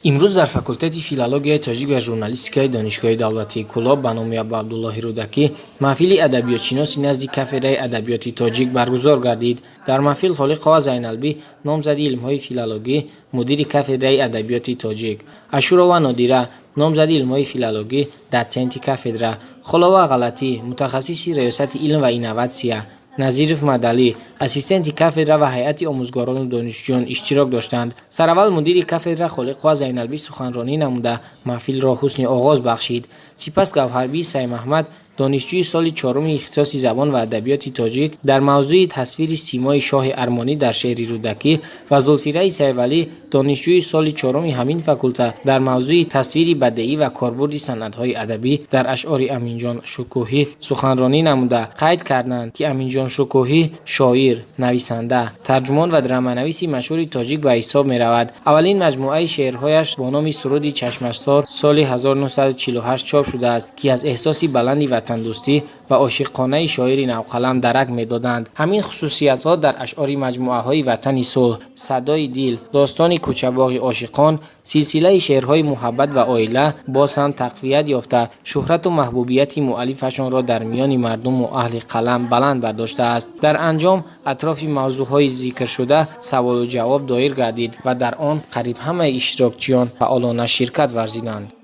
Имрӯз дар факултети филологияи тоҷик ва журналистикаи Донишгоҳи давлатии Кӯлоб ба номи Абуабдуллоҳи Рӯдакӣ маҳфили адабиётшиносӣ назди кафедраи адабиёти тоҷик баргузор гардид. Дар маҳфил Холиқова Зайналбӣ, номзади илмҳои филологӣ, мудири кафедраи адабиёти тоҷик, Ашурова Нодира, номзади илмҳои филологӣ, дотсенти кафедра, Холова Ғалатӣ, мутахассиси раёсати илм ва инноватсия, Назиров Мадалӣ, ассистенти кафедра ва ҳайати омӯзгорону донишҷӯён иштирок доштанд. Сараввал мудири кафедра Холиқова Зайналбӣ суханронӣ намуда, маҳфилро ҳусни оғоз бахшид. Сипас Гавҳарбӣ Саймаҳмад, донишҷӯи соли чоруми ихтисоси забон ва адабиёти тоҷик, дар мавзӯи тасвири симои шоҳи армонӣ дар шеъри Рӯдакӣ ва Зулфираи Сайвалӣ, донишҷӯи соли чоруми ҳамин факулта, дар мавзӯи тасвири бадеӣ ва корбурди санъатҳои адабӣ дар ашъори Аминҷон Шукӯҳӣ суханронӣ намуда, қайд карданд, ки Аминҷон Шукӯҳӣ шоир, нависанда, тарҷумон ва драманависи машҳури тоҷик ба ҳисоб меравад. Аввалин маҷмӯаи шеърҳояш бо номи Суруди чашмастор соли 1948 чоп шудааст, ки аз эҳсоси баланди ватандӯстӣ ва ошиқонаи шоири навқалам дарак медоданд. Ҳамин хусусиятҳо дар ашъори маҷмӯаҳои Ватани сулҳ, Садои дил, Достони кӯчабоғи ошиқон, силсилаи шеърҳои муҳаббат ва оила боз ҳам тақвият ёфта, шӯҳрату маҳбубияти муаллифашонро дар миёни мардуму аҳли қалам баланд бардоштааст. Дар анҷом атрофи мавзӯъҳои зикршуда саволу ҷавоб доир гардид ва дар он қариб ҳамаи иштирокчиён фаъолона ширкат варзиданд.